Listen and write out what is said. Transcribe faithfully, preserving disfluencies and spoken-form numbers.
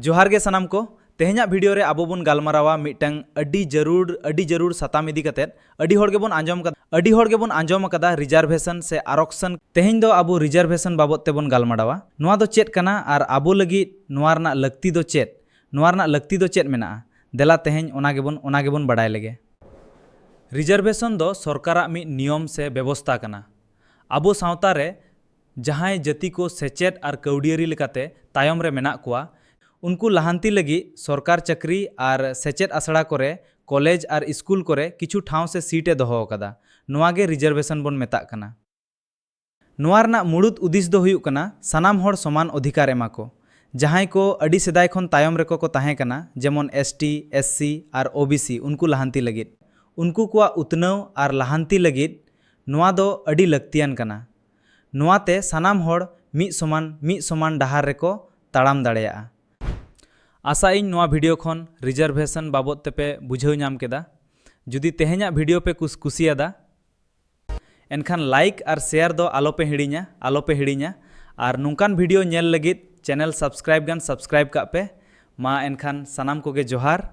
ᱡᱚᱦᱟᱨ ᱜᱮ ᱥᱟᱱᱟᱢ ᱠᱚ᱾ ᱛᱮᱦᱮᱧᱟᱜ ᱵᱷᱤᱰᱤᱭᱳ ᱨᱮ ᱟᱵᱚ ᱵᱚᱱ ᱜᱟᱞᱢᱟᱨᱟᱣᱟ ᱢᱤᱫᱴᱟᱝ ᱟᱹᱰᱤ ᱡᱟᱹᱨᱩᱲ ᱟᱹᱰᱤ ᱡᱟᱹᱨᱩᱲ ᱥᱟᱛᱟᱢ ᱤᱫᱤ ᱠᱟᱛᱮᱫ᱾ ᱟᱹᱰᱤ ᱦᱚᱲ ᱜᱮᱵᱚᱱ ᱟᱸᱡᱚᱢ ᱟᱠᱟᱫᱟ ᱟᱹᱰᱤ ᱦᱚᱲ ᱜᱮᱵᱚᱱ ᱟᱸᱡᱚᱢ ᱟᱠᱟᱫᱟ ᱨᱤᱡᱟᱨᱵᱷᱮᱥᱚᱱ ᱥᱮ ᱟᱨᱚᱠᱥᱚᱱ᱾ ᱛᱮᱦᱮᱧ ᱫᱚ ᱟᱵᱚ ᱨᱤᱡᱟᱨᱵᱷᱮᱥᱚᱱ ᱵᱟᱵᱚᱫ ᱛᱮᱵᱚᱱ ᱜᱟᱞᱢᱟᱨᱟᱣᱟ᱾ ᱱᱚᱣᱟ ᱫᱚ ᱪᱮᱫ ᱠᱟᱱᱟ ᱟᱨ ᱟᱵᱚ ᱞᱟᱹᱜᱤᱫ ᱱᱚᱣᱟ ᱨᱮᱱᱟᱜ ᱞᱟᱹᱠᱛᱤ ᱫᱚ ᱪᱮᱫ? ᱱᱚᱣᱟ ᱨᱮᱱᱟᱜ ᱞᱟᱹᱠᱛᱤ ᱫᱚ ᱪᱮᱫ ᱢᱮᱱᱟᱜᱼᱟ? ᱫᱮᱞᱟ ᱛᱮᱦᱮᱧ ᱚᱱᱟ ᱜᱮᱵᱚᱱ ᱚᱱᱟ ᱜᱮᱵᱚᱱ ᱵᱟᱰᱟᱭ ᱞᱮᱜᱮ᱾ ᱨᱤᱡᱟᱨᱵᱷᱮᱥᱚᱱ ᱫᱚ ᱥᱚᱨᱠᱟᱨᱟᱜ ᱢᱤᱫ ᱱᱤᱭᱚᱢ ᱥᱮ ᱵᱮᱵᱚᱥᱛᱟ ᱠᱟᱱᱟ᱾ ᱟᱵᱚ ᱥᱟᱶᱛᱟ ᱨᱮ ᱡᱟᱦᱟᱸᱭ ᱡᱟᱹᱛᱤ ᱠᱚ ᱥᱮᱪᱮᱫ ᱟᱨ ᱠᱟᱹᱣᱰᱤᱭᱟᱹᱨᱤ ᱞᱮᱠᱟᱛᱮ ᱛᱟᱭᱚᱢ ᱨᱮ ᱢᱮᱱᱟᱜ ᱠᱚᱣᱟ, ᱩᱱᱠᱩ ᱞᱟᱦᱟᱱᱛᱤ ᱞᱟᱹᱜᱤᱫ ᱥᱚᱨᱠᱟᱨ ᱪᱟᱹᱠᱨᱤ ᱟᱨ ᱥᱮᱪᱮᱫ ᱟᱥᱲᱟ ᱠᱚᱨᱮ, ᱠᱚᱞᱮᱡᱽ ᱟᱨ ᱥᱠᱩᱞ ᱠᱚᱨᱮ ᱠᱤᱪᱷᱩ ᱴᱷᱟᱶ ᱥᱮ ᱥᱤᱴ ᱮ ᱫᱚᱦᱚ ᱟᱠᱟᱫᱟ᱾ ᱱᱚᱣᱟ ᱜᱮ ᱨᱤᱡᱟᱨᱵᱷᱮᱥᱚᱱ ᱵᱚᱱ ᱢᱮᱛᱟᱜ ᱠᱟᱱᱟ᱾ ᱱᱚᱣᱟ ᱨᱮᱱᱟᱜ ᱢᱩᱲᱩᱫ ᱩᱫᱤᱥ ᱫᱚ ᱦᱩᱭᱩᱜ ᱠᱟᱱᱟ ᱥᱟᱱᱟᱢ ᱦᱚᱲ ᱥᱚᱢᱟᱱ ᱚᱫᱷᱤᱠᱟᱨ ᱮᱢᱟ ᱠᱚ᱾ ᱡᱟᱦᱟᱸᱭ ᱠᱚ ᱟᱹᱰᱤ ᱥᱮᱫᱟᱭ ᱠᱷᱚᱱ ᱛᱟᱭᱚᱢ ᱨᱮᱠᱚ ᱠᱚ ᱛᱟᱦᱮᱸ ᱠᱟᱱᱟ, ᱡᱮᱢᱚᱱ ᱮᱥ ᱴᱤ, ᱮᱥ ᱥᱤ ᱟᱨ ᱳ ᱵᱤ ᱥᱤ, ᱩᱱᱠᱩ ᱞᱟᱦᱟᱱᱛᱤ ᱞᱟᱹᱜᱤᱫ, ᱩᱱᱠᱩ ᱠᱚᱣᱟᱜ ᱩᱛᱱᱟᱹᱣ ᱟᱨ ᱞᱟᱦᱟᱱᱛᱤ ᱞᱟᱹᱜᱤᱫ ᱱᱚᱣᱟ ᱫᱚ ᱟᱹᱰᱤ ᱞᱟᱹᱠᱛᱤᱭᱟᱱ ᱠᱟᱱᱟ᱾ ᱱᱚᱣᱟᱛᱮ ᱥᱟᱱᱟᱢ ᱦᱚᱲ ᱢᱤᱫ ᱥᱚᱢᱟᱱ ᱢᱤᱫ ᱥᱚᱢᱟᱱ ᱰᱟᱦᱟᱨ ᱨᱮᱠᱚ ᱛᱟᱲᱟᱢ ᱫᱟᱲᱮᱭᱟᱜᱼᱟ᱾ ᱟᱥᱟᱜ ᱤᱧ ᱱᱚᱣᱟ ᱵᱷᱤᱰᱤᱭᱳ ᱠᱷᱚᱱ ᱨᱤᱡᱟᱨᱵᱷᱮᱥᱚᱱ ᱵᱟᱵᱚᱫ ᱛᱮᱯᱮ ᱵᱩᱡᱷᱟᱹᱣ ᱧᱟᱢ ᱠᱮᱫᱟ᱾ ᱡᱩᱫᱤ ᱛᱮᱦᱮᱧᱟᱜ ᱵᱷᱤᱰᱤᱭᱳ ᱯᱮ ᱠᱩᱥ ᱠᱩᱥᱤᱭᱟᱫᱟ, ᱮᱱᱠᱷᱟᱱ ᱞᱟᱭᱤᱠ ᱟᱨ ᱥᱮᱭᱟᱨ ᱫᱚ ᱟᱞᱚᱯᱮ ᱦᱤᱲᱤᱧᱟ ᱟᱞᱚᱯᱮ ᱦᱤᱲᱤᱧᱟ᱾ ᱟᱨ ᱱᱚᱝᱠᱟᱱ ᱵᱷᱤᱰᱤᱭᱳ ᱧᱮᱞ ᱞᱟᱹᱜᱤᱫ ᱪᱮᱱᱮᱞ ᱥᱟᱵᱥᱠᱨᱟᱭᱤᱵ ᱜᱟᱱ ᱥᱟᱵᱥᱠᱨᱟᱭᱤᱵ ᱠᱟᱜ ᱯᱮ᱾ ᱢᱟ ᱮᱱᱠᱷᱟᱱ ᱥᱟᱱᱟᱢ ᱠᱚᱜᱮ ᱡᱚᱦᱟᱨ᱾